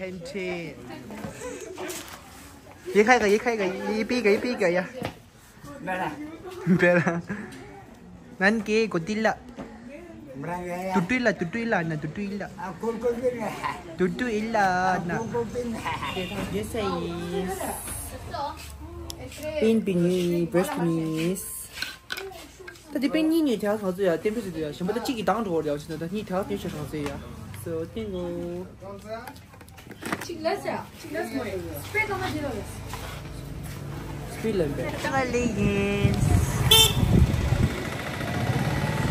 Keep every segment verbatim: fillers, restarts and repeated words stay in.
ཧན་ཆེ། ཡེ་ཁའི་ག་ཡེ་ཁའི་ག་ཡེ་པི་ག་ཡེ་པི་ག་ཡ། བེ་ར། ནན་ཀེ་གོ་ཏི་ལ། ཏུ་ཏུ་ལ་ཏུ་ཏུ་ལ་ན་ཏུ་ཏུ་ལ། ཏུ་ཏུ་ལ་ན། Yes, yes. པིན་པིན་ནི་བེ་སི་ནི། ད་དེ་པིན་གཉིས་ནི་དེ་ག་ཚོད་ཡ་བསྟན་པའི་ཚོད་དུ་ཡ་གཞན་པ་ད་གཅིག་གིས་དང་འགྲོ་བར་ཡ་ཕྱིན་ན་ད་གཉིས་དེ་ག་དེ་ཤོད་གང་ཚོད་ཡ། སོ་ཏིང་ངོ་། གཅིག་ལས་ཡ་གཅིག་ལས་མ་ཡིན་སྤེ་ལ་མ་བྱེད་ལ་ལས། སྤེ་ལ་འབད། ཏག་ལེ་ཡིན།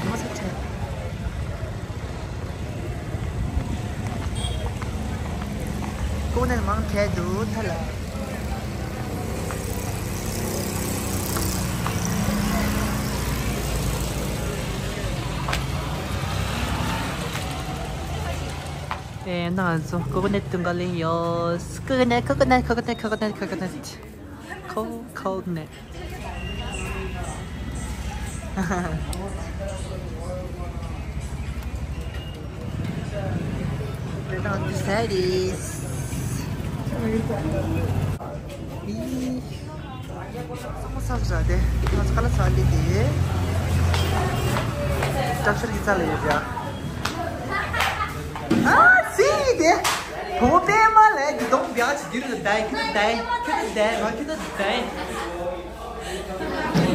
མ་ཚད་ཆེ། ཀོ་ནན་མང་ཆེ་འདུག་ཐ་ལ། ཨེ་ན་ང་ཚོ་ཀོ་ཀོ་ནཊ་འཐུང་ག་སླེབས་ཡོད། ཀོ་ཀོ་ནཊ། ཀོ་ཀོ་ནཊ། ཀོ་ཀོ་ནཊ། ཀོ་ཀོ་ནཊ། ཀོ་ཀོ་ནཊ། ཀོ་ཀོ་ནཊ། དེ་དང་དེ་ཟས་རེད། ཨི། ཚང་མ་ཚར་བཞག་སྟེ། ང་ཚོ་ཁ་ལག་ཟ་ལེ་དེ། སྐྲ་ཤར་གྱི་རྩ་ལ་ཡོད་ཡ། ཨ་ཙི་དེ། བོ་པེ་མ་ལས་དེ་གདོང་བྱས་ཅི་འདི་རུ་བསྡད། ཁྱོད་བསྡད། ཁྱོད་བསྡད། ང་ཁྱོད་བསྡད།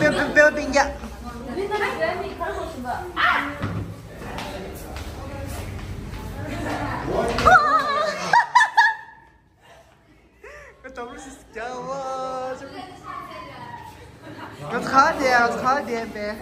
བེ་བེ་བེ་བེ་ཡ། ཨ། ཨ་ཏོ་རུ་སི་སྐྱ་བ། ང་ཚོ་ཁ་བདེ། ང་ཚོ་ཁ་བདེ་པས།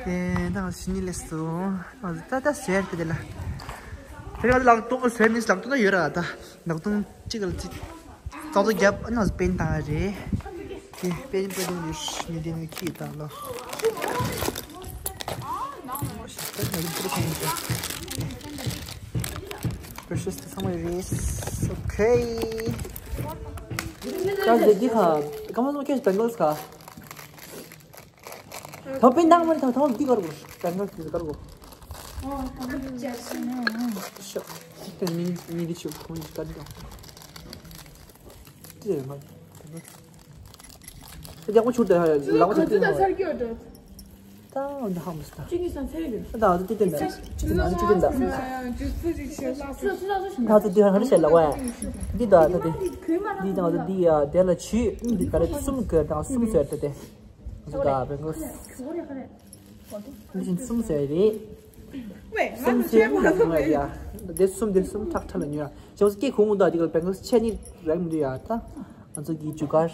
དེ་ནང་ཞི་ནི་ལས་སོ། ད་ད་ཟེར་ཏེ་དེ་ལ། དེ་ལ་ལག་ཏོ་ཟེར་ནི་ལག་ཏོ་ན་ཡོད་ར། ད་ལག་ཏོ་གཅིག་ལ་གཅིག་ཏོག་ཏོག་རྒྱབ། ཨ་ནི་པེན་བཏང་རེད། དེ་པེན་པེན་ཡོད་ནི་དེ་ནི་ཁྱི་ད་ལོ། Precious དེ་ཚང་མ་རེད། Okay. ཀ་ཟེ་འདི་ཁ། ཀ་མ་ཚོ་ཁེ་སི་བེང་གལ་སི་ཁ། ཐོ་པིན་དང་མ་ཐོ་ཐོ་འདི་གར་གོ། བེང་གལ་སི་འདི་གར་གོ། ཤོ། དེ་མི་མི་འདི་ཆུ་ཁོང་འདི་གར་གོ། དེ་མ། དེ་ཡག་པོ་ཆུར་དེ་ཧ་ཡ་ལག་པ་ཆུར་དེ་ཧ། ད་འོ་འདི་ཧ་མི་སྟ། ཅི་གི་སང་ཚེ་རེད། ད་འོ་དེ་དེ་འདྲ། ཅི་གི་སང་ཅི་གི་འདྲ། ད་འོ་དེ་ཧ་རི་ཤ་ལ་བ། འདི་ད་ད་དེ། འདི་ད་ད་དེ། འདི་ད་འོ་དེ་འདི་ཡ་དེ་ལ་ཆུ་འདི་ད་རེད་གསུམ་གི་ད་གསུམ་ཟེར་ད་དེ། འདི་ད་བེང་གལ་སི། འདི་བཞིན་གསུམ་ཟེར་རེད། གསུམ་ཟེར་མ་ཐུབ་ཡ། དེ་གསུམ་དེ་གསུམ་ཁྲག་ཁྲག་ལ་ཉོ་ཡ། ཅང་སྐྱེ་ཁུངས་ད་དེ་ག་བེང་གལ་སི་ཆེ་ནི་རག་མི་འདུག་ཡ། ད་ང་ཚོ་གི་ཇུ་གར།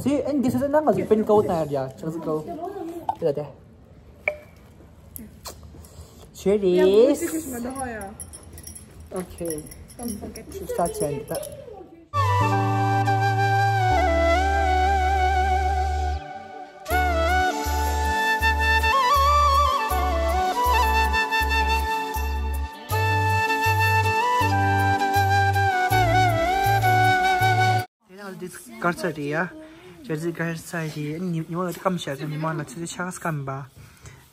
སི་ཨན་དེ་སི་ན་ང་ཚོ་པེན་ཀའོ་ཏང་ཡ་ཅང་སི་ཀའོ། དེ་ལ་དེ། ཆེ་རེད། Okay. Don't forget to subscribe. དེ་ནང་འདི་དཀར་ཚ་རེད་ཡ། ཇར་ཟི་དཀར་ཚ་རེད། ཉི་ཉི་མ་ལ་སྐམ་ཤར་ཚེ་ཉི་མ་ལ་ཚེ་ཚེ་ཆག་སྐམ་པ།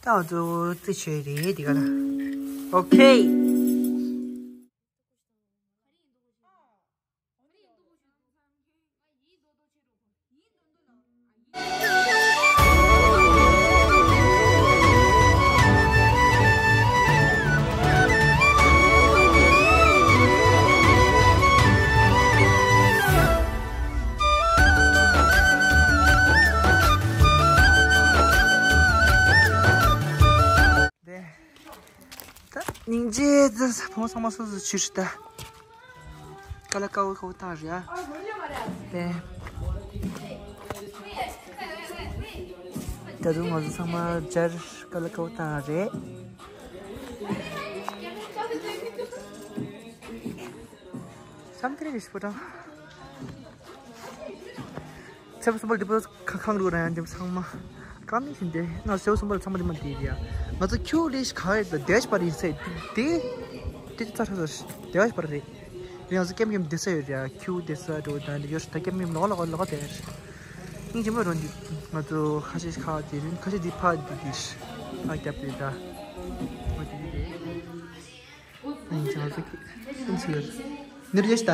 ད་འོ་ཚོ་རྩི་ཆོས་རེད་འདི་ག་ལ། Okay. ད་སྙིང་རྗེ་ད་ཕོ་ཚང་མ་སོ་སོ་ཆུ་ཧྲི་ད། ཀ་ལ་ཀའོ་ཀའོ་བཏང་རེད་ཨ། དེ། ད་དུང་ང་ཚོ་ཚང་མ་སྦྱར་ཀ་ལ་ཀའོ་བཏང་རེད། བསམ་ཏེ་རེད་ཤི་པོ་ཏང་། སེ་བ་སུམ་པ་ལ་འདི་པོ་ཁ་ཁང་རུ་ར་ཡང་འདི་པོ་ཚང་མ། ཀ་མི་ཤིན་ཏེ་ང་སེ་བ་སུམ་པ་ལ་ཚང་མ་འདི་མ་འདི་རེད་ཡ། ང་ཚོ་ཁྱུ་རེ་ཤི་ག་རེད་ད་དེ་ཤི་པ་རེད་ཟེར་དེ། དེ་ཚ་ཚ་ཚ་དེ་ཤི་པ་རེད། རེད་ང་ཚོ་ཀེམ་ཀེམ་དེ་ས་ཡོད་རེད་ཡ། ཁྱུ་དེ་ས་འགྲོ་ད་འདི་ཡོད་ད་ཀེམ་ཀེམ་ལོག་ལོག་ལོག་དེ་རེད། སྙིང་རྗེ་མོ་རོ་འདི་ང་ཚོ་ཁ་ཤས་ཁ་དེ་རིན་ཁ་ཤས་འདི་ཕ་འདི་དེ་ཤི་ཨ་རྒྱབ་རེད་ད། ང་དེ་དེ་རེད། ཨིན་ཅང་ཟིག་ཨིན་ཟིག་ནི་རེ་ཤ་ད།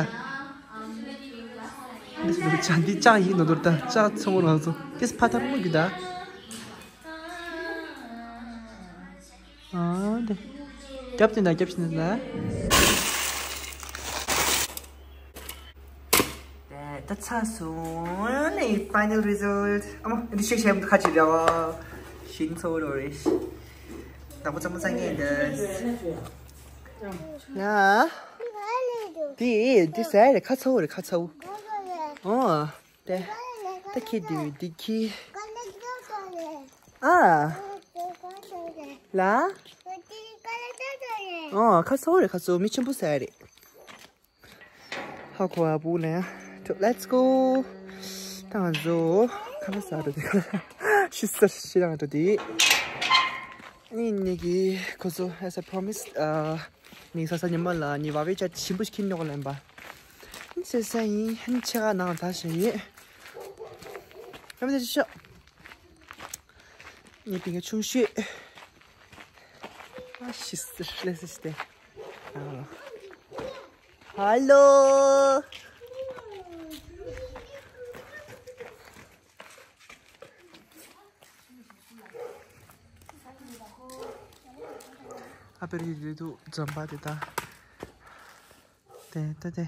ནི་ཟིག་ཅང་འདི་ཅང་ཡིན་ནོ་དོར་ད་ཅང་ཚང་མ་རང་ཚོ་ཏེས་ཕ་ཐར་མོ་གི་ད། རྒྱབ་ཏུ་ན་རྒྱབ་ཕྱི་ན། ད་ཚར་སོང་། ཨ་ནི་final result. ཨ་མ་འདི་ཤེག་བྱས་མི་ཁ་ཅིག་རེད་བ། ཞིང་ཚོ་རོ་རེད། ནག་པོ་ཙམ་པོ་ཙམ་ངེས་འདི། ཡ། འདི་འདི་ཟ་ཡ་རེད། ཁ་ཚ་བོ་རེད། ཁ་ཚ་བོ། ཨོ། དེ། ད་ཁྱི་འདི་འདི་ཁྱི། ཨ། ལ། ཨོ་ཁ་ཚ་བོ་རེད། ཁ་ཚ་བོ། མི་ཆེན་པོ་ཟ་ཡ་རེད། ཧ་གོ་བ་བུ་ལ་ཡ། Let's go. ད་ང་ཚོ་ཁ་ལག་ཟ་འགྲོ་དེ། ཤི་སར་ཤི་རང་འགྲོ་དེ། ནི་ནི་གི་ཁོ་ཚོ་as I promised, ཨ་ནི་ས་ས་ཉི་མ་ལ་ནི་བ་བའི་ཅ་ཞིམ་པོ་ཞིག་ཁྱེར་ཉོག་ལེན་པ། ནི་ཟེར་ས་ཡིན། ནི་ཆེ་ག་ནང་ད་ཞིག་ཡིན། ཡ་མི་དེ་ཤོག་ངའི་པིང་ཆུང་ཤོས། ཨ་ཤི་སི་ལེ་སི་སྟེ། ཧ་ལོ། ཨ་པེ་རི་རི་དུ་འཛོམས་པ་དེ་ད། དེ་ད་དེ།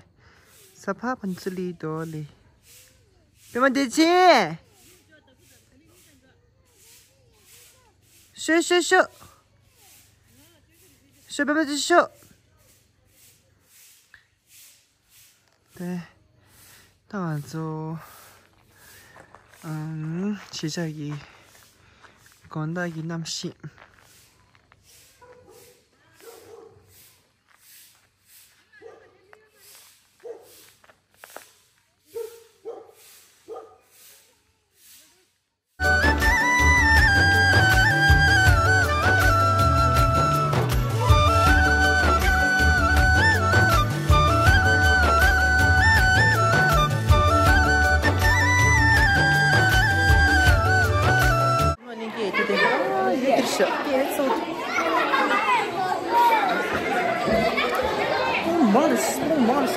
ས་ཕ་ཕན་ཚུ་ལི་དོ་ལི། པེ་མ་དེ་ཆེ། ཤོ་ཤོ་ཤོ། ཤོ་པེ་མ་དེ་ཤོ། དེ། ད་ང་ཚོ། ཨམ། གཞིས་ཆགས་ཀྱི་དགོང་དག་གི་གནམ་གཤིས། Morning, good day. Oh, yes. Oh, Mars, oh, Mars.